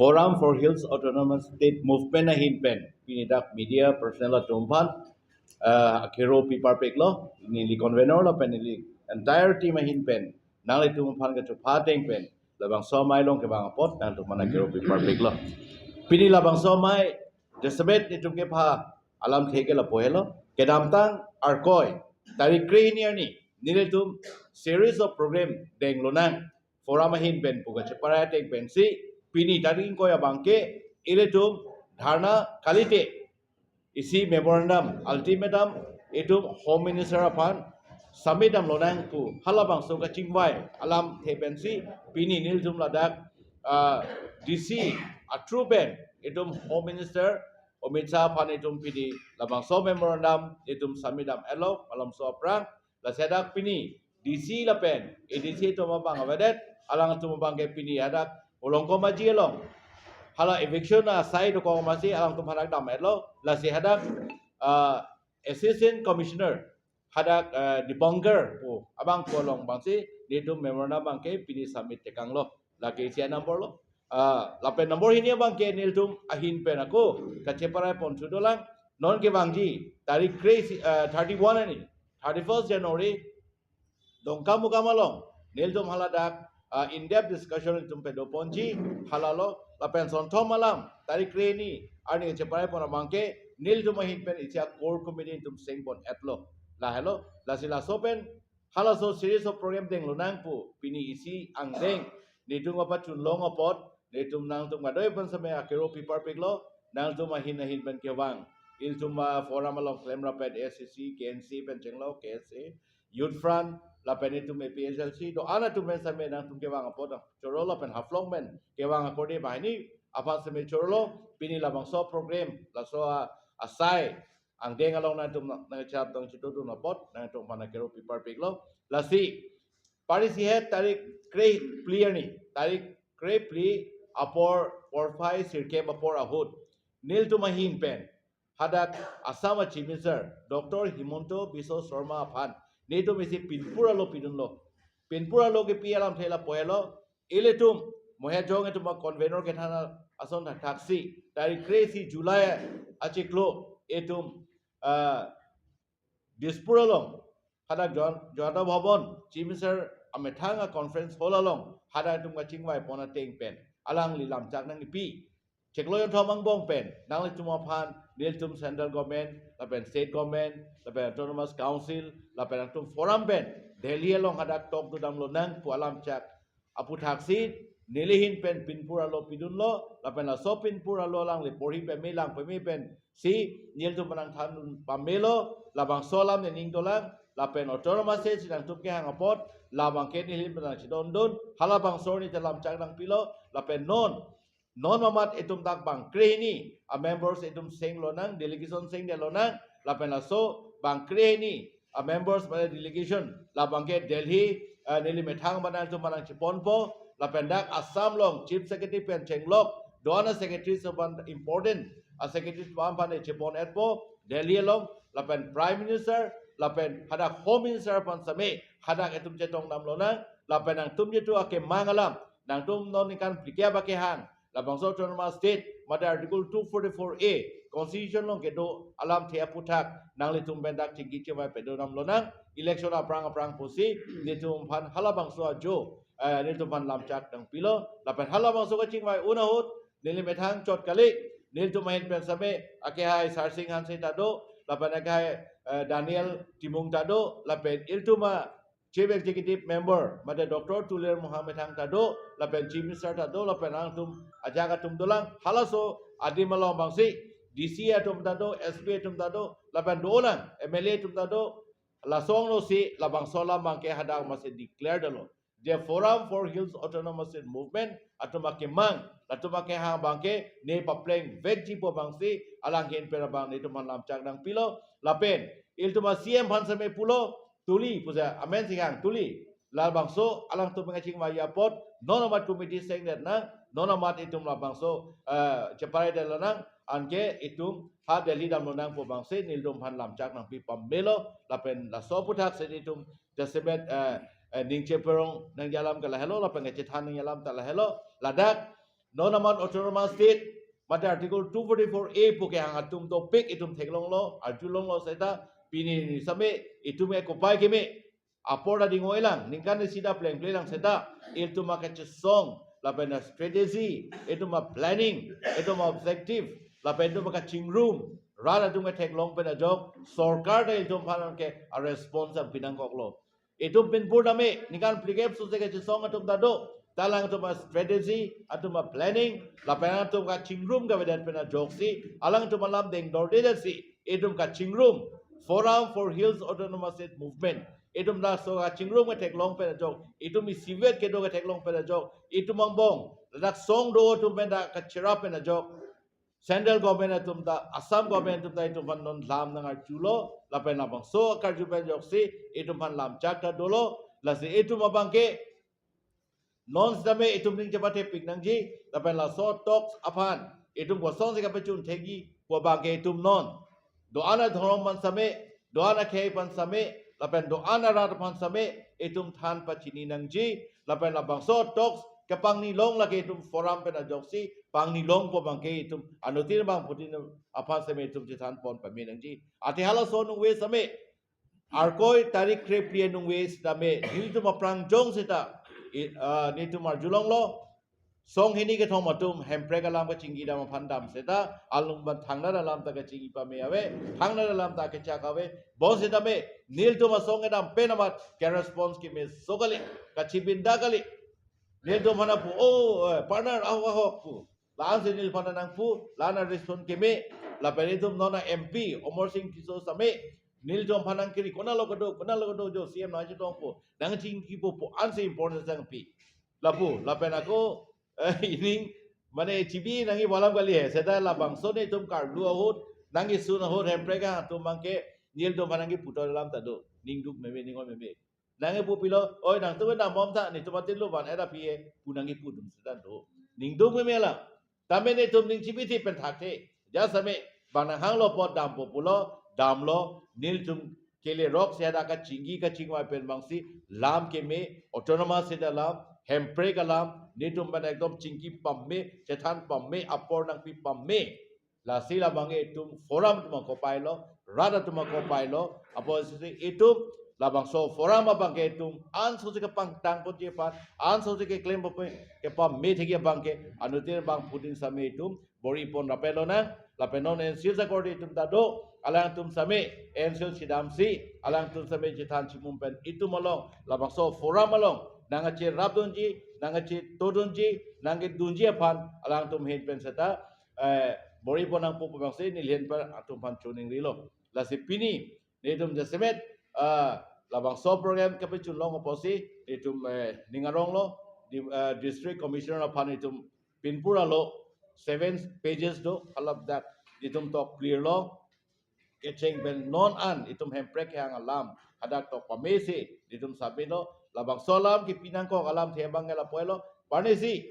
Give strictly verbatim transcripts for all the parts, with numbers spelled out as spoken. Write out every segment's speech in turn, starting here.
Forum for Hills Autonomous State Movement ahin pen pini dak media personnel atum aphan, uh, akero pi parpiklo, neli convenor lapen neli entire team ahin pen nanglitum aphan kachupha ateng pen labangso amei along kevang apot nangtum aphan akero pi parpiklo. Pini labangso amei jasemet netum kepha alamthe ke lapu helo. Kedamtang Arkoi tarik krehini arni nelitum series of program deng lonang, forum ahin pen pu kacheparai ateng pensi pini tarik ingkoi abangke ilitum dharna kalite isi memorandum, ultimatum itum Home Minister aphan submit dam lonang pu halabangso kachingvai alamthe pensi pini nelitum ladak, ah, D C a-through pen itum Home Minister Amit Shah aphan itum pini labangso memorandum itum submit dam-etlo, malomso aphrang. Lasi hadak pini D C lapen A D C atum abang avedet, alangtum abangke pini hadak Ulongkom Aji along hala eviction asai dokok amatsi alangtum hadak dam-etlo. Lasi hadak, ah, Assistant Commissioner hadak, ah, Dipankar pu abang pu along abangsi nelitum memorandum abangke pini submit tekanglo. Lake isi a-number lo. Ah, lapen number hini abangke nelitum ahin pen ako kacheparai ponthu dolang. Non kevangji tarik kre si, ah, thirty-one arni, thirty-first January, Dongkamukam along nelitum haladak, ah, in-depth discussion itum pado ponji halalo. Lapen sonthom alam tarik krehini arni kacheparai pon abangke nelitum ahin pen isi a-core committee itum seng pon-etlo. Lahelo, lasi laso pen halaso series of program deng lonang pu pini isi angdeng netum kapachun long apot netum nangtum kadoi pen seme akero pi parpiklo, nangtum ahin ahin pen kevang. Ilitum a-forum along klemrap pen A S D C, K N C pen chenglo, K S A, Youth Front, lapen itum A P H L C, do-an atum pen seme nangtum kevang apot choro lapen Haflong pen kevang akorde banghini aphan seme chorolo. Pini labangso program, laso a-, asai angdeng along nangtum nang, nangchap tong chitu dun apot nangtum aphan akero pi parpiklo. Lasi parisi het tarik krephli arni, tarik krephli apor porphai sirkep apor ahut nelitum ahin pen hadak Assam a-Chief Minister Doctor Himanta Biswa Sarma aphan netum isi pinpur alo pidunlo. Pinpur alo kepi alamthe lapu helo, ilitum Mohenjong atum a-convenor kethan ason thakthaksi tarik kre-isi July achiklo itum, ah, Dispur along hadak Jan-, Janata Bhavan Chief Minister amethang a-conference hall along hadak itum kachingvai pon ateng pen alangli lamchak nangkipi. Chiklo jonthom angbong pen nanglitum aphan nelitum central government lapen state government lapen autonomous council lapen nangtum forum pen Delhi along hadak talk dodam lonang pu alamchak aphuthaksi neli ahin pen pinpur alo pidunlo, lapen laso pinpur alo alangli porhi pame lang pame pensi nelitum aphan nangthan pamelo. Labangso alam nening dolang, lapen autonomous state si nangtum kehang apot labangke neli ahin pen nangchedondun, halabangso arni ta lamchak nangpilo. Lapen non, non mamat itum dak bang krehini a-members itum seng lonang, delegation sengdet lonang, lapen laso bang krehini a-members mane delegation labangke Delhi, eh, neli methang aphan nangtum aphan nangcheponpo, lapen dak Assam along Chief Secretary pen chenglok do-an a-secretary so aphan important a-secretary aphan chepon-etpo Delhi along, lapen Prime Minister lapen hadak Home Minister aphan seme hadak itum chetong dam lonang, lapen nangtum jitu akemang alam, nangtum non ningkan phlikep akehang labangso autonomous state mate Article two forty-four A Constitution along kedo alamthe aputhak nanglitum pen dak chingki chevai pado dam lonang, election aphrang aphrang pusi netum aphan halabangso ajo, eh, netum aphan lamchak nangpilo. Lapen halabangso kachingvai un ahut neli methang chot kali, nelitum ahin pen seme akehai Sarsing Hanse ta do, lapen akehai, eh, Daniel Timung ta do, lapen ilitum a Chief Executive Member mate Doctor Tuliram Ronghang methang ta do, lapen Chief Minister ta do, lapen nangtum ajak atum dolang, halaso adim along bangsi D C atum ta do, S P atum ta do, lapen do-an M L A atum ta do. Laso angno si labangso alam abangke hadak masi declare dolo, the Forum for Hills Autonomous State Movement atum akemang, latum akehang abangke ne papleng vekji pu bangsi alang ahin pen abang netum aphan lamchak nangpilo. Lapen ilitum a-C M aphan seme pulo, tuli puja amen si hang tuli. Labangso alangtum kachingvai apot non amat committee sengdet nang, non amat itum labangso, eh, cheparai det lonang, anke itum ha Delhi dam lonang pu bangsi nelitum aphan lamchak nangpi pamelo. Lapen laso aputhak si itum jasemet, eh, eh, ning cheperong nangji alam ke lahelo, lapen kachethan nangji alam ta lahelo. Ladak non amat autonomous state mate Article two forty-four A pu kehang atum dopik itum theklonglo, arjulonglo seta pini same itum ke kopai keme apor ta ding-oi lang, ningkan isi ta plengple lang seta itum akachesong lapen a-strategy, itum a-planning, itum a-objective lapen itum akachingrum, rat atum ketheklong pen ajok sorkar ta itum aphan ke a-response nangpi nangkoklo. Itum pinpur tame ningkan phlikep sose kachesong atum ta do. Ta alangtum a-strategy, atum a-planning lapen atum kachingrum kavedet pen ajoksi alangtum alam dengdordedet si itum kachingrum Forum for Hills Autonomous State Movement, itum laso kachingrum ketheklong pen ajok, itum isivet kedo ketheklong pen ajok, itum angbong ladak song do atum pen ta kacherap pen ajok, central government atum ta, Assam government atum ta itum aphan non lam nangarjulo, lapen labangso akarju pen ajoksi itum aphan lamchak ta dolo. Lasi itum abangke non sitame itum ning chepathe pik nangji, lapen laso talks aphan itum kosonsi kapachun thekji pu abangke itum non do-an adhorom aphan same, do-an akhei aphan same, lapen do-an arat aphan same itum than pachini nangji, lapen labangso talks kepangnilong lake itum forum pen ajoksi pangnilong pu abangke itum anuttin abangphutin aphan same itum chethan pon pame nangji. Athe halaso anung ave same, Arkoi tarik krephli anung ave sitame nelitum aphrang jong seta i-, ah, nelitum arjulonglo. Song hini kethom atum hemprek alam kachingki dam aphan dam seta along ban thangnat alam ta kachingki pame ave, thangnat alam ta kechak ave. Bonsitame nelitum asong kedam pen amat ke-response kemeso kali, kachibinda kali. Nelitum aphan pu, "Oh, eh, partner, ahok, ahok," pu. La-ansi neliphan nangpu, la-an a-response keme, lapen itum non a-M P Amarsing Tisso same nelitum aphan nangkiri, "Konatlo kedo, konatlo kedo jo C M nangchetongpo, nangchingkipo," pu ansi important sang pi. Lapu, lapen ako, eh, ining, mane chibi nangji pu alam kali he, seta labangso nelitum karlu ahut, nangji sun ahut, hemprek atum abangke nelitum aphan nangji puthot alam ta do, ningduk meme, ning-oi meme. Nangji pu pilo, "Oi, nangtum dambom tha, netum atin lo van era pi e," pu nangji pu atum seta do. Ningduk meme alam. Tame netum ning chibi thi pen thakthe. Just same, bang nanghanglo apot dampo pulo, damlo, nelitum kele rok si hadak kachingki kachingvai pen abangsi, lam keme, autonomous state alam, hemprek alam, netum pen ekdom chingki pame, chethan pame, apor nangpi pame. Lasi labangke itum forum atum akopai lo, rat atum akopai lo, apotsi itum labangso forum abangke itum ansose kepangtang ponji aphan, ansose keklem ponpe, kepame thekji abangke, anuttin abangphutin same itum bor-i pon rapet lonang, lapen non N C L S akorte itum ta do, alangtum same N C L S chedamsi, alangtum same chethan chimum pen itum along, labangso forum along, nangkacherapdunji, nangkachetodunji, nangkedunji aphan, alangtum ahin pen seta, eh, bor-i pon nangpo pu abangsi neli ahin pen atum aphan choningrilo. Lasi pini, netum jasemet, ah, labangso program kapachunlong apotsi, netum, eh, ning aronglo, di, eh, District Commissioner aphan netum pinpur alo, seven pages do, all of that, netum tok clear lo, kecheng pen non an itum hemprek kehang alam hadak tok pamesi itum sapilo, labangso alam kipi nangkok alamthe abangke lapu helo. Parnesi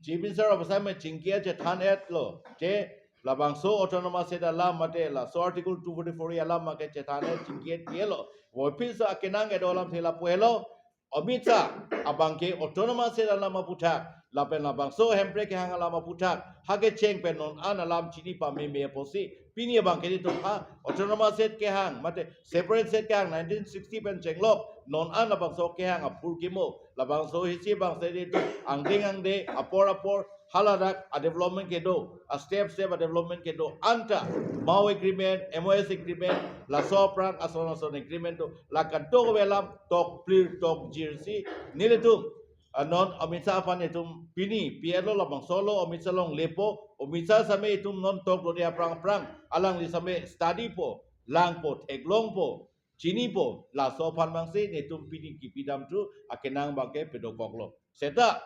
Chief Minister of Assam chingki chethan-et lo, che labangso autonomous state alam mate laso Article two forty-four A alam abangke chethan-et chingki-et ke lo. Voiphit so akenang kedo alamthe lapu helo. Amit Shah abangke autonomous state alam aputhak, lapen labangso hemprek kehang alam aputhak, ha kecheng pen non an alam chini pameme apotsi, pini abangke netum ha autonomous state kehang, mate separate state kehang nineteen sixty pen chenglok, non an labangso kehang aphurkimo, labangso hisi abangsi netum angdeng angde, apor apor, haladak a-development kedo, a-step step a-development kedo, anta MoU agreement, M O S agreement, laso aphrang ason ason agreement do, la kadokave alam tok plir tok jirsi, nelitum, ah, non Amit Shah aphan itum pini pi-et lo, labangso lo Amit Shah along lepo, Amit Shah same itum non tok lo di aphrang aphrang, alangli same study po, langpo, theklongpo, chinipo, laso aphan abangsi netum pini kipi damthu akenang abangke pedokoklo. Seta,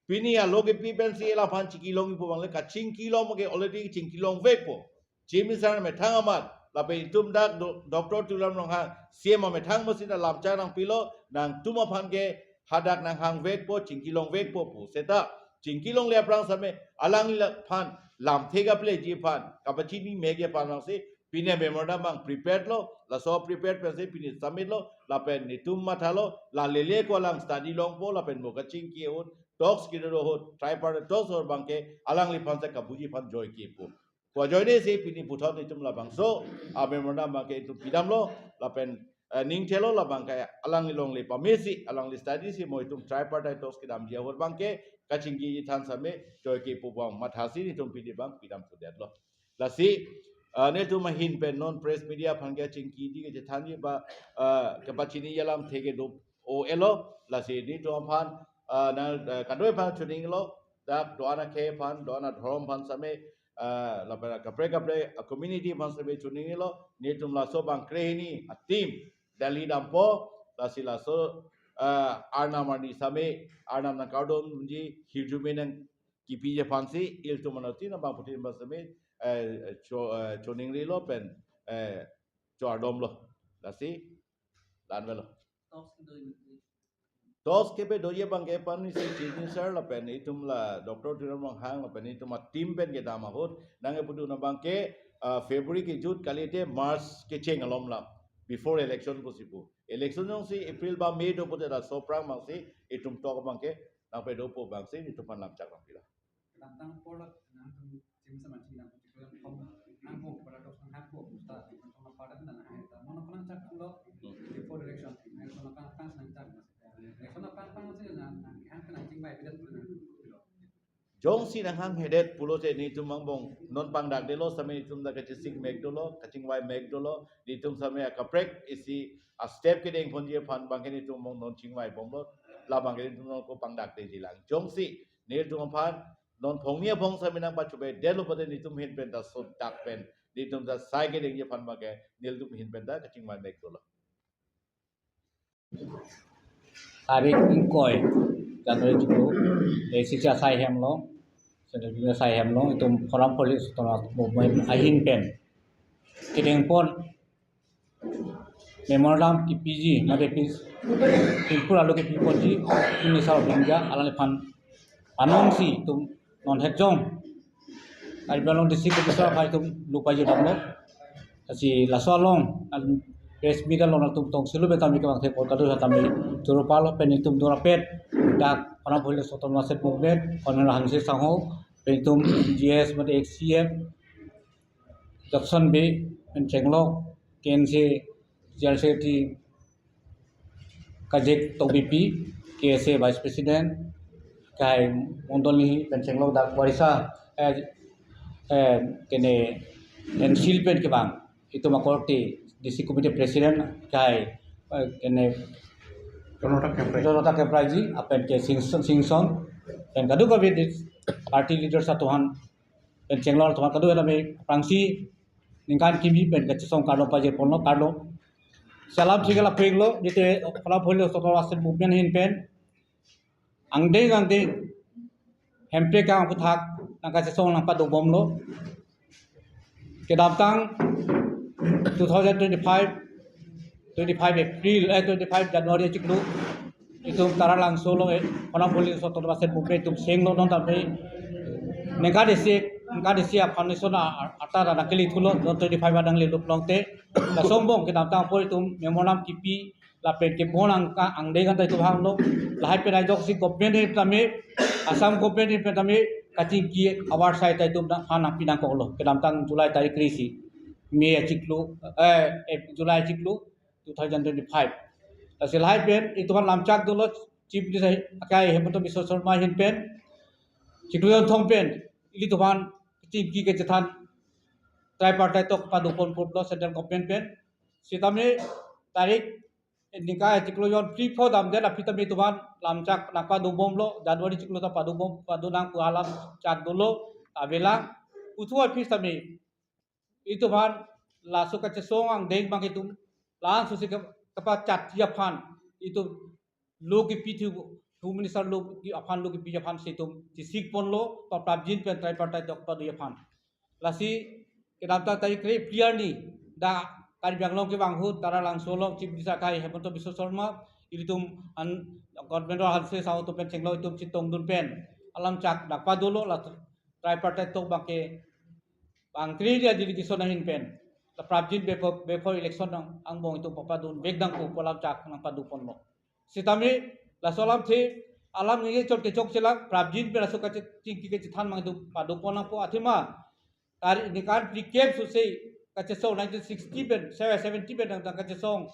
pini alo kipi pensi laphan chingkilong ipo abang le, kachingkilong abangke already chingkilongvekpo. Chief Minister amethang amat, lapen itum dak do-, Doctor Tuliram Ronghang, C M amethang amatsi ta lamchak nangpilo, nangtum aphan ke hadak nanghangvekpo, chingkilongvekpo pu. Seta, chingkilongle aphrang same, alangliphan, lamthe kapleji aphan, kapachini mekji aphan abangsi, pini memorandum abang prepared lo, laso prepared pensi pini submit lo, lapen netum mathalo, la lele ko alang study longpo, lapen mo kachingki ahut, talks kedo ahut, tripartite talks ahut abangke alangliphan si kabuji aphan joike pu. Ko ajoine si pini puthot itum labangso a memorandum abangke itum pidamlo, lapen eh, ning thelo labangke alangli longle pamesi, alangli study si mo itum tripartite talks kedamji ahut abangke kachingki than same joike pu abang mathasi itum pini abang pidam pudetlo. Lasi, eh, netum ahin pen non press media aphan kachingkiji kachethanji ba, eh, kapachini alamthe kedo o elo, lasi netum aphan, eh, na, eh, kado-an aphan choninglo, dak do-an akhei aphan, do-an adhorom aphan same, eh, lapen kaprek kaprek a community aphan same choninglo, netum laso abang krehini a team Delhi dampo, lasi laso, eh, arnam arni same, arnam nangkardomji, hirjume nangkipiji aphansi, ilitum anuttin abangphutin aphan same, eh, cho-, eh, choningrilo pen, eh, cho-ardomlo. Lasi, la-an avelo. Talks kepedoji abangke pini si Chief Minister lapen itum la Doctor Tuliram Ronghang lapen itum a team pen kedam ahut nangkepudun abangke, ah, February kejut kalite March kecheng along lam before election pusi pu. Election jongsi April ba May do pute laso aphrang abangsi itum talk abangke nangpedo pu abangsi itum aphan lamchak nangpilo. Kedamtang apor la nangtum chim sama chim nang chiklo yang kom nang kom pada dok nang hak kom musta di kon sama pada nang hai ta mono nang chak lo before election nang sama tang tang nang chak mas election apa apa sih nang nang hak nang chingbai bidat nang lo. Jongsi nanghanghedet pulote netum angbong non pangdakdelo same netum ta kachesik mek dolo, kachingvai mek dolo, netum same akaprek isi a step kedengponji aphan abangke netum angbong non chingvaibomlo, labangke netum non ko pangdakdeji lang. Jongsi netum aphan non phongni aphong same nangpachobedetlo pute netum ahin pen ta sodak pen, netum ta sai kedengji aphan abangke netum ahin pen ta kachingvai mek dolo. Tarik ingkoi January chiklo, eh, sisi asai hem along, Central Committee asai hem along, itum Forum for Autonomous Movement ahin pen kedengpon memorandum kipiji, mate pis, Tripura lo kipiponji, Minister of India, alangliphan anongsi itum non hetjong Karbi Anglong District Commissioner aphai itum lupaji damlo. Lasi laso along, an press meet along atum tong silo betami kebang the kota do hatami choro palo pen itum dora pet dak Forum for Autonomous Movement, Honorable Hanse Sangho, pen itum G S mate X C F, Johnson Bey, pen Chenglok, K N C General Secretary, Kajik Tokbipi, K S A Vice President, Kai Mondol Nehi, pen Chenglok dak Warisa, eh, eh, kene, N C L pen kebang, itum akorte, District Committee President, Kai, eh, kene, Ronota Kemprai. Ronota Kemprai ji, apen ke Singson, Singson, pen kadokave party leaders atum aphan, pen Chenglok atum aphan kadokave aphrangsi, ningkan kimi pen kachesong kardom pajirponlo kardom. Salam chikala penglo, jite Forum for Autonomous Movement ahin pen. Angdeng angdeng, hemprek kang aphuthak, nangkachesong nangpadobomlo. Kedamtang two thousand twenty-five, twenty-five April, eh, twenty-five January chiklo, itum Taralangso along, eh, Forum for Autonomous Movement itum senglo non tapi ningkan isi, ningkan isi a foundation a, a, atar nangkele thulo, non twenty-five adang leluk longte. Laso angbong kedamtang apor itum memorandum kipi, lapen kebon angka angdeng angdeng ta itum hanglo, lahai pen ajoksi government ahin tame, Assam government ahin tame, kachingki awar sai ta itum aphan nangpi nangkoklo. Kedamtang July tarik kre-isi, May achiklo, eh, eh, July achiklo, two thousand twenty-five. Lasi lahai pen itum aphan lamchak dolo, Chief Minister akai Himanta Biswa Sarma ahin pen, chiklo jonthom pen, ilitum aphan kachingki kachethan, tripartite talk padopon putlo central government pen. Sitame tarik ningkan chiklo jon phli pho damdet aphi tame itum aphan lamchak nangpadobomlo, January chiklo ta padobom, padonang pu alamchak dolo, avelang, uthu aphi tame itum aphan laso kachesong angdeng abang itum, la-an susi ke-, kepachatji aphan, itum lo kipi thu, Home Minister lo ki-, aphan lo kipiji aphansi itum chesikponlo, paprapjin pen tripartite talk padoji aphan. Lasi kedamtang tarik kre-phli arni, dak Karbi Anglong kevang ahut, Taralangso along Chief Minister akai Himanta Biswa Sarma, ilitum an government Hanse Sangho atum pen Chenglok itum chetongdun pen, alamchak nangpadolo, la tripartite talk abangke bang kre-ri a delegation ahin pen, la prapjin before, before election nang angbong itum papadun vek nangkok pu alamchak nangpadoponlo. Sitame laso alamthe alam ningje chot kechok chelang, prapjin pen laso kachingki kachethan abang itum padopon nangpo athema. Tari nikan prekep sose kachesong nineteen sixty pen, seventy pen nang kachesong.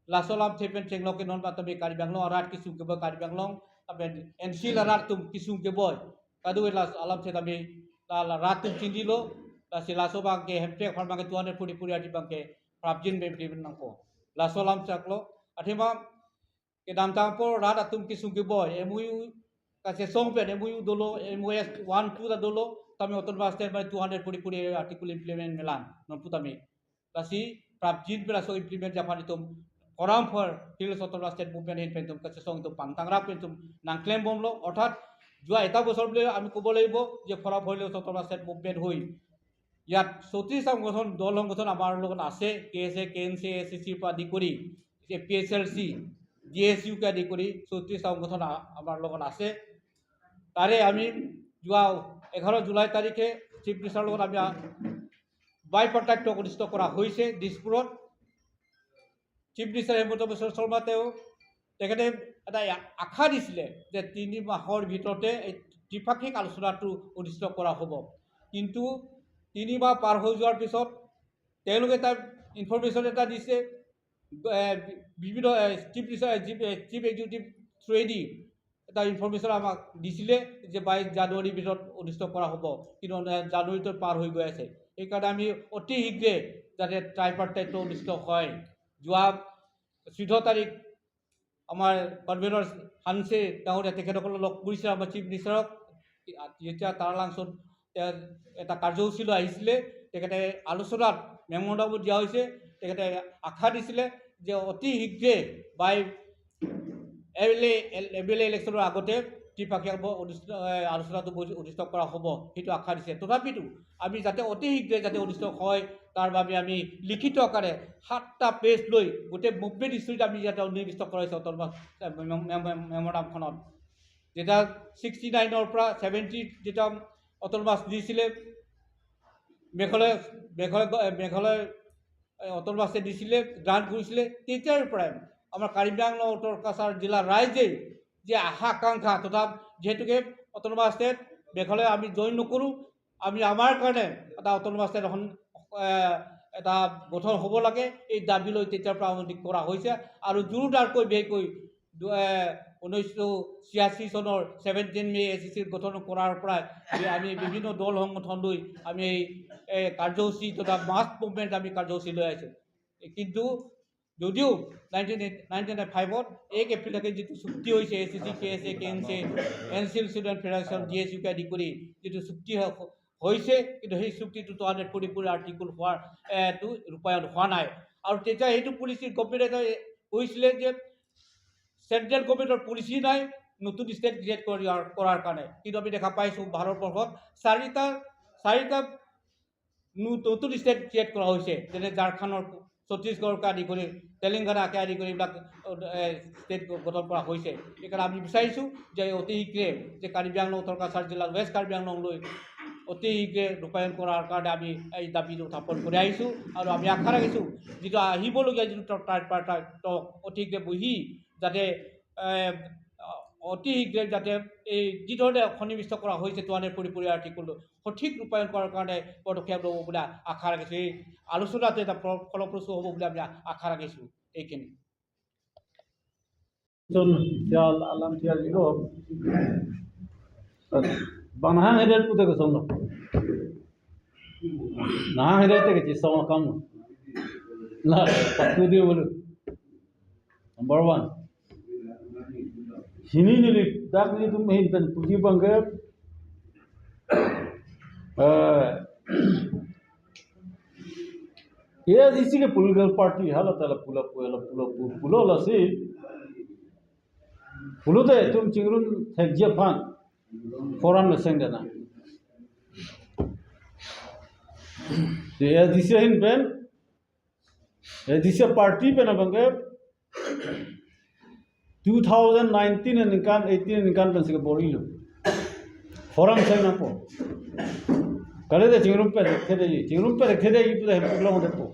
Laso alamthe pen chenglok ke non patami Karbi Anglong arat kesung keboi, Karbi Anglong apen N C Hills arat atum kesung keboi. Kadu laso alamthe tami la, la rat atum chinilo, lasi laso abang ke Hemprek aphan abang ke two hundred forty-four A R T abang ke prapjin pen implement nangpo. Laso alam chaklo, athema kedamtang apor rat atum kesung keboi, M O U kachesong pen M O U dolo, M O S one two ta dolo, tami autonomous state pen two hundred forty-four A article implement melang, non pu tami. Lasi prapjin pen laso implement ji aphan itum Forum for Hills Autonomous State Movement ahin pen itum kachesong itum pangtangrap pen itum nangklembomlo, orthat jua ekta bosor bile ami kobo lagibo je Forum for Hills Autonomous State Movement hoi. ইয়াত চৌত্ৰিশটা সংগঠন, দল সংগঠন আমাৰ লগত আছে, কে S A, K N চি, এ চি চিৰ পৰা আদি কৰি, A P H L C, D S U K আদি কৰি চৌত্ৰিশটা সংগঠন আ-, আমাৰ লগত আছে। তাৰে আমি যোৱা এঘাৰ জুলাই তাৰিখে চিফ মিনিষ্টাৰৰ লগত আমি আ-, বাইপাৰ্টাইট টক অনুষ্ঠিত কৰা হৈছে দিছপুৰত। চিফ মিনিষ্টাৰ হিমন্ত বিশ্ব শৰ্মা তেওঁ, তেখেতে এটা আশা দিছিলে যে তিনি মাহৰ ভিতৰতে এই ত্ৰিপাক্ষিক আলোচনাটো অনুষ্ঠিত কৰা হ'ব। কিন্তু তিনি মাহ পাৰ হৈ যোৱাৰ পিছত তেওঁলোকে এটা ইনফৰমেশ্যন এটা দিছে, এ, বি-, বিভিন্ন, এ, চিফ মিনিষ্টাৰ, এ, চিফ, এ, চিফ এক্সিকিউটিভ থ্ৰুৱেদি এটা ইনফৰমেশ্যন আমাক দিছিলে যে বাইছ জানুৱাৰীৰ ভিতৰত অনুষ্ঠিত কৰা হ'ব, কিন্তু, এ, জানুৱাৰীটো পাৰ হৈ গৈ আছে। সেইকাৰণে আমি অতি শীঘ্ৰে যাতে ট্ৰাইপাৰ্টাইটটো অনুষ্ঠিত হয়। যোৱা চৈধ্য তাৰিখ আমাৰ কনভেনৰ হানছে ডাঙৰীয়া তেখেতসকলক লগ কৰিছে আমাৰ চিফ মিনিষ্টাৰক। যেতিয়া তাৰালাংচত তেওঁ এটা কাৰ্যসূচী লৈ আহিছিলে, তেখেতে আলোচনাত মেমৰেণ্ডামো দিয়া হৈছে। তেখেতে আশা দিছিলে যে অতি শীঘ্ৰে by M L A, M L A ইলেকশ্যনৰ আগতে ত্ৰিপাক্ষিক ব-, অনুষ্ঠিত, এ, আলোচনাটো বৈ-, অনুষ্ঠিত কৰা হ'ব, সেইটো আশা দিছে। তথাপিতো আমি যাতে অতি শীঘ্ৰে যাতে অনুষ্ঠিত হয়, তাৰ বাবে আমি লিখিত আকাৰে সাতটা পেজ লৈ গোটেই মুভমেণ্ট হিষ্ট্ৰীত আমি ইয়াতে সন্নিৱিষ্ট কৰাইছোঁ অট'নমাছ, এ, মেম-, মেম-, মেম-, মেমৰেণ্ডামখনত। যেতিয়া ছিক্সটি নাইনৰ পৰা ছেভেণ্টি যেতিয়া অট'নমাছ দিছিলে, মেঘালয়, মেঘালয় গ-, এ, মেঘালয়, এ, অট'নমাছে দিছিলে, গ্ৰাণ্ট কৰিছিলে, তেতিয়াৰ পৰাই আমাৰ কাৰ্বি আংলং উত্তৰ কাছাৰ জিলাৰ ৰাইজে যে আশা আকাংক্ষা তথা যিহেতুকে অট'নমাছ ষ্টেট মেঘালয় আমি জইন নকৰোঁ, আমি আমাৰ কাৰণে এটা অট'নমাছ ষ্টেট এখন, এ, এটা গঠন হ'ব লাগে, এই দাবী লৈ তেতিয়াৰ পৰা আৰম্ভ কৰা হৈছে। আৰু জোৰদাৰকৈ বিশেষকৈ দু-, এ, ঊনৈছশ ছিয়াশী চনৰ ছেভেণ্টিন মে এ চি চি গঠন কৰাৰ পৰাই বি-, আমি বিভিন্ন দল সংগঠন লৈ আমি এই, এ, কাৰ্যসূচী তথা মাছ মুভমেণ্ট আমি কাৰ্যসূচী লৈ আছোঁ। কিন্তু যদিও নাইনটিন, নাইনটিন নাইনটি ফাইভত এক এপ্ৰিললৈকে যিটো চুক্তি হৈছে, A C C, K S A, K N C, N C L student federation, D S U K আদি কৰি যিটো চুক্তি হ-, হৈছে, কিন্তু সেই চুক্তিটো two hundred forty four article হোৱাৰ, এ, টো ৰূপায়ণ হোৱা নাই। আৰু তেতিয়া সেইটো পলিচি গভৰ্ণমেণ্টে এটা কৈছিলে যে চেণ্ট্ৰেল গভৰ্ণমেণ্টৰ পলিচি নাই নতুন ষ্টেট ক্ৰিয়েট কৰাৰ, কৰাৰ কাৰণে। কিন্তু আমি দেখা পাইছোঁ ভাৰতবৰ্ষত চাৰিটা, চাৰিটা নু-, নতুন ষ্টেট ক্ৰিয়েট কৰা হৈছে, যেনে ঝাৰখণ্ডৰ, ছত্তীশগড়কে আদি কৰি, তেলেংগানাকে আদি কৰি এইবিলাক, এ, ষ্টেট গ-, গঠন কৰা হৈছে। সেইকাৰণে আমি বিচাৰিছোঁ যে অতি শীঘ্ৰে যে কাৰ্বি আংলং উত্তৰ কাছাৰ জিলাৰ ৱেষ্ট কাৰ্বি আংলং লৈ অতি শীঘ্ৰে ৰূপায়ণ কৰাৰ কাৰণে আমি এই দাবীটো উত্থাপন কৰি আহিছোঁ। আৰু আমি আশা ৰাখিছোঁ যিটো আহিবলগীয়া যিটো ট-, ট্ৰাইপাৰ্টাইট টক অতি শীঘ্ৰে বহি যাতে, এ, অতি শীঘ্ৰে যাতে এই যি ধৰণে সন্নিৱিষ্ট কৰা হৈছে টু হাণ্ড্ৰেড ফৰ্টি ফ'ৰ আৰ্টিকলটো সঠিক ৰূপায়ণ কৰাৰ কাৰণে পদক্ষেপ ল'ব বুলি আশা ৰাখিছোঁ। এই আলোচনাটো এটা ফল-, ফলপ্ৰসূ হ'ব বুলি আমি আশা ৰাখিছোঁ। এইখিনি। Son, sial alam sial ilo. Bang nahang hedet pute ke sono. Nahang hedet ke ci sono kam. Na, patu dia bolu. Number one. Hini neli dak nelitum ahin pen puji abang ke, eh, A I C C ke political party hala tala pula pula pula pula pula lasi. Pulote itum chingrum thekji aphan forum le seng dana. Te A I C C ahin pen, A I C C party pen abang ke two thousand nineteen aningkan, eighteen aningkan pensi kebor-ilo. Forum seng nangpo. Kalite chingrum pen thekthe, chingrum pen thekthe pu ta hempuk long depo.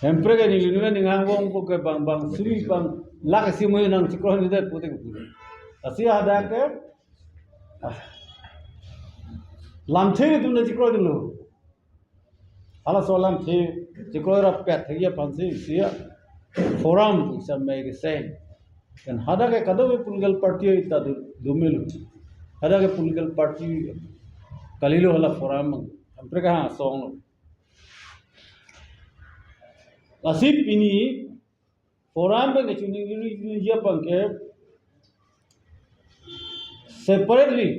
Hemprek ke neli nunga ning hang bong po ke bang bang suri bang lak isi mo nangchekroidet pute ke pulo. Lasi hadak ke, ah, lamthe atum nangchekroidunlo. Halaso alamthe chekroi rapet thekji aphansi isi a forum pu isi mei kesen. Kan hadak ke kadokave political party ta do, do melo. Hadak ke political party kalilo hala forum. Hemprek ha asong lo. Lasi pini forum pen kachiningri, ningri aphan ke separately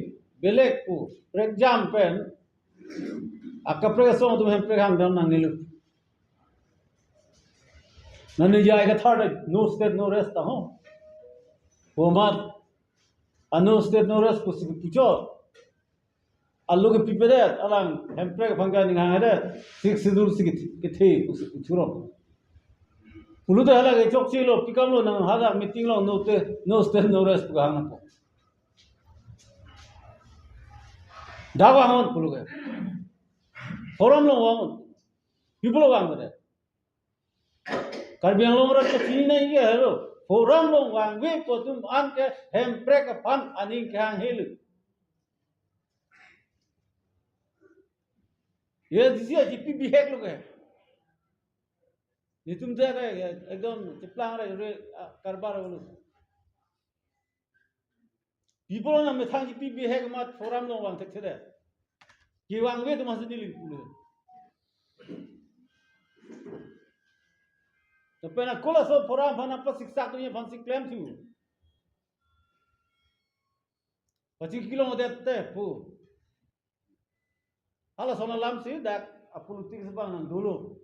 belek pu prekjam pen akaprek asong atum Hemprek hangdam nangnelo. Nani jai kathar no state no rest ta ho. Komat a no state no rest pusi puchot. Alo kepipedet, alang Hemprek aphan ke ning hangdet, Sixth Schedule si kethe, kethe pusi puchurong. Pulote hala ke chokchelo, pi kam lo nang hala meeting along no te, no state no rest pu hang nangpo. Dak vangnon pulo ke. Forum along vangnon. Pi pulo vangvedet? Karbi Anglong arat kachini nangji ke helo. Forum along vangve pu atum an ke Hemprek aphan aning kehang helo. Ye disi aji pi bihek lo ke. Netum te ke ekdom cheplang re, re, ah, karbar lo. Pi pulo nang methang ji pi bihek amat forum along vang thekthedet. Kevangve atum hasi neli pulo. Lapen ako laso forum aphan nangpasiksak atum aphansi klemthu. Pachini kelongdet te pu. Halason alamsi dak a politics abang nang dolo.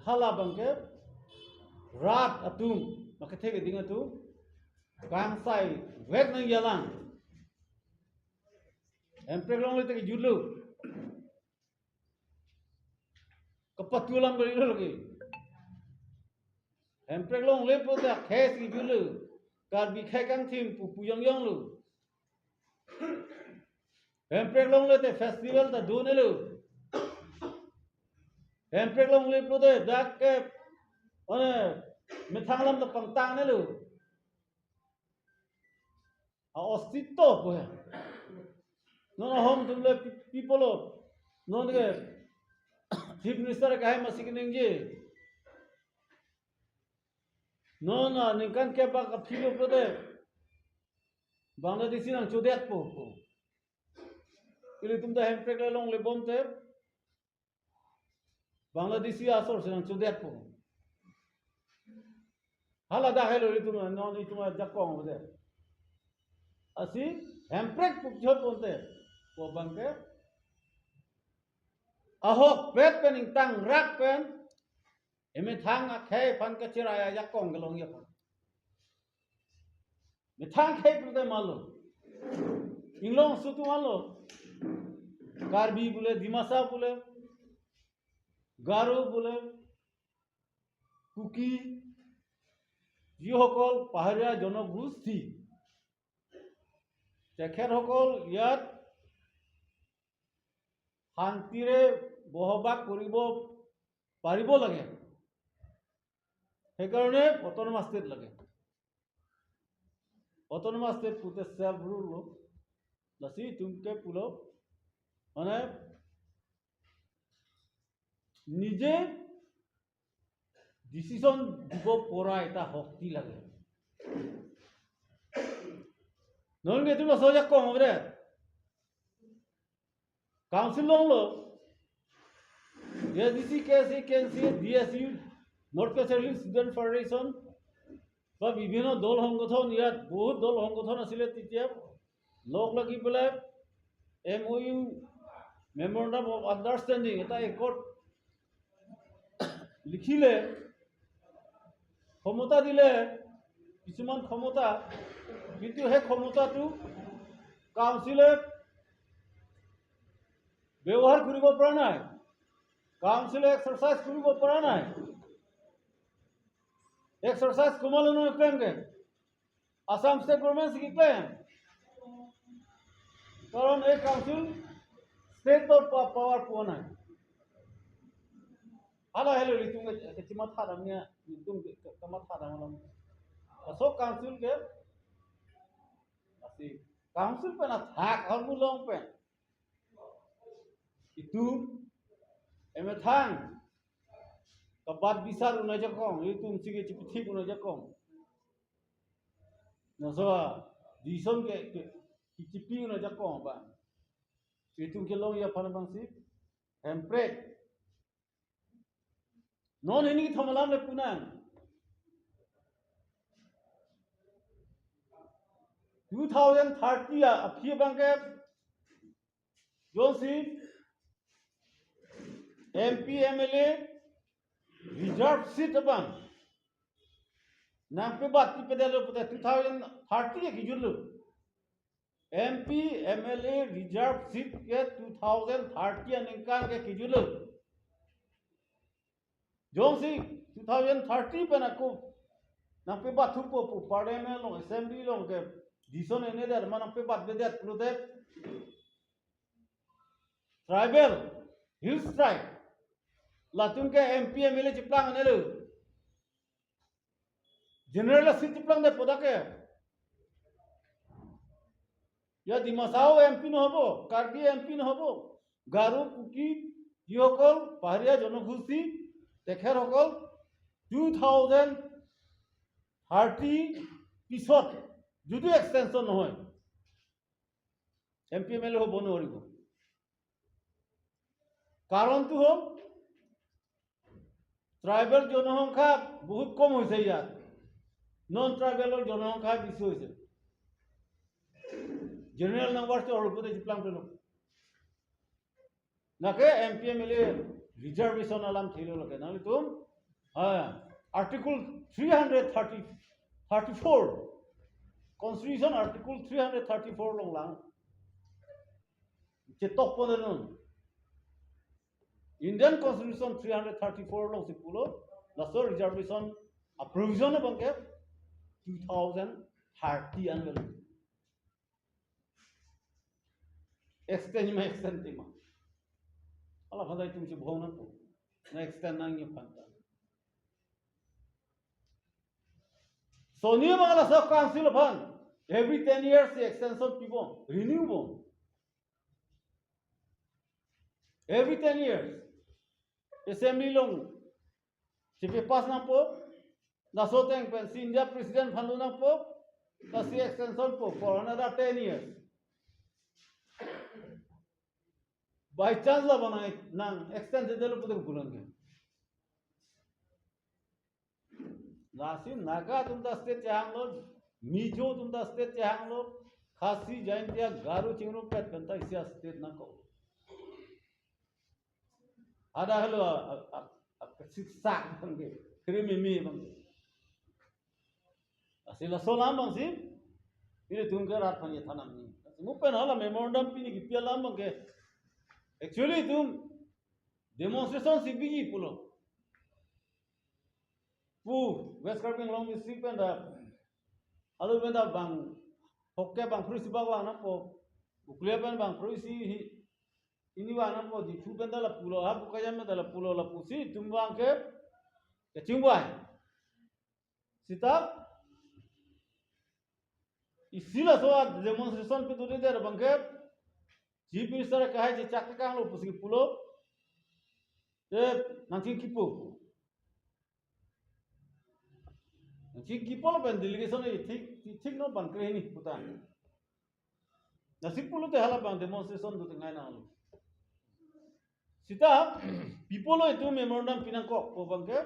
Hala abang ke rat atum, makethe keding atum, kangsai vek nangji alam. Hemprek longle te kejutlo. Kapatu alam kalilo lake. Hemprek longle pulote akhei si kejutlo. Karbi khei kangthim pu pu yong yonglo. Hemprek longle te festival ta do-un-elo. Hemprek longle pulote dak ke, mane, methang alam ta pangtang-un-elo. A-ostitto pu he. Non ahom atum le pi-, pi pulo. Non ke Chief Minister ke hai masi keningje. Non aningkan kep bak aphi lo pulote Bangladeshi nangchodetpo pu. Ilitum ta Hemprek le longle bomte Bangladeshi asor si nangchodetpo. Hala dak helo itum, non itum ajakong pu te. Lasi Hemprek pu chot ponte. Pu abang ke ahokpet pen ingtangrak pen emethang akhei aphan kacherai ajakong kelongji aphan. Methang akhei pulote malo. Inglong sutu malo. Karbi pule, Dimasa pule, Garo pule, Kuki, যিসকল পাহাৰীয়া জনগোষ্ঠী, তেখেতসকল ইয়াত শান্তিৰে বসবাস কৰিব পাৰিব লাগে। সেইকাৰণে অট'নমাছ ষ্টেট লাগে। অট'নমাছ ষ্টেট পুতে চেল্ফ ৰুল লো। Lasi itum ke pulo, mane, nije decision দিব পৰা এটা শক্তি লাগে। Nonke itum laso ajakong pu te Council longlo, A D C, K S A, K N C A, D S you, North Cachar Hills Student Federation, বা বিভিন্ন দল সংগঠন, ইয়াত বহুত দল সংগঠন আছিলে তেতিয়া, লগ লাগি পেলাই এম অ' ইউ, মেমৰেণ্ডাম অফ আণ্ডাৰষ্টেণ্ডিং, এটা একৰ্ড লিখিলে, ক্ষমতা দিলে কিছুমান ক্ষমতা, কিন্তু সেই ক্ষমতাটো কাউন্সিলে ব্যৱহাৰ কৰিব পৰা নাই, কাউন্সিলে এক্সাৰচাইজ কৰিব পৰা নাই। এক্সাৰচাইজ কোমালো নহয় কেনেকে? আছাম ষ্টেট গভৰ্ণমেণ্ট কি প্লেন? কাৰণ এই কাউন্সিল ষ্টেটৰ পা-, পাৱাৰ পোৱা নাই। Hala helo itum ke, ke cuma thadam ya, itum ke, ke, cuma thadam alam. Laso council ke, masih council pen athak ahormu along pen. Itum emethang kabat bisar un-e ajakong, itum sige chipithik un-e ajakong. Laso decision ke, ke, kichipi un-e ajakong ba. Itum kelongji aphan abangsi Hemprek. Non hini thom alam le punang. Two thousand thirty a, aphi abang ke jongsi M P, M L A reserve seat abang nangpebat tipedetlo pute two thousand thirty ke kijutlo. M P, M L A reserve seat ke two thousand thirty aningkan ke kijutlo. Jongsi two thousand thirty pen ako nangpebat thupo pu parliament along, assembly along ke decision endet ma nangpebatvedet pulote tribal, hills tribe, latum ke M P, M L A chiplang anelo. General a seat chiplang de podak ke. Ya Dima Hasao M P no hobo, Karbi M P no hobo, Garo, Kuki, যিসকল পাহাৰীয়া জনগোষ্ঠী, তেখেতসকল two thousand thirty পিছত যদি extension নহয়, M P, M L A হ'ব নোৱাৰিব। কাৰণটো হ'ল, ট্ৰাইবেল জনসংখ্যা বহুত কম হৈছে ইয়াত, নন ট্ৰাইবেলৰ জনসংখ্যা বেছি হৈছে। জেনেৰেল নাম্বাৰ টো সৰহ কৰি প্লান কৰিলো। নাকে M P, M L A reservation alam thilo lake. Nanglitum, ha, Article three hundred thirty, thirty-four, Constitution Article three hundred thirty-four along lang chetok ponnon. Indian Constitution three hundred thirty-four alongsi pulo, laso reservation a provision abang ke two thousand thirty an velo. Extend ma, extend tema. Hala phadai tumsi bhong nangpo. Na extend nangji aphan ta. Soni abang laso council aphan every ten years si extension pipo, renew po. Every ten years. Assembly along si pass nangpo, laso ateng pensi India President aphan do nangpo, lasi extension po for another ten years. By chance la bang nang extend si delo pute bulan ke. Lasi Naga atum ta state chehanglo, Mizo atum ta state chehanglo, Khasi, Jaintia, Garo, Chingrum pet pen ta isi a state nangkok. Ada helo a, a, a, a, siksak bang ke, krimimi bang ke. Lasi laso alam abangsi, ilitum ke rat aphan chethan nangji. Lasi mo pen hala memorandum pini kipi alam abang ke. Actually itum demonstration si biji pulo. Pu West Karbi Anglong district pen ta, alo pen ta bang, Phokep bang phruisi bak lang nangpo, Uklia pen bang phruisi hi, hini bak nangpo, Diphu pen ta lapulo, ha Bokajan pen ta lapulo, lapusi itum abang ke kachingvai. Seta isi laso a demonstration pi duri der abang ke Chief Minister akehai chechak tekanglo pusi pulo. Te nangchingkipo. Nangchingkipo lapen delegation ithik, ithik non bang krehini puta. Lasi pulote hala bang demonstration do tengai nanglo. Seta pi pulo itum memorandum pi nangkok pu abang ke.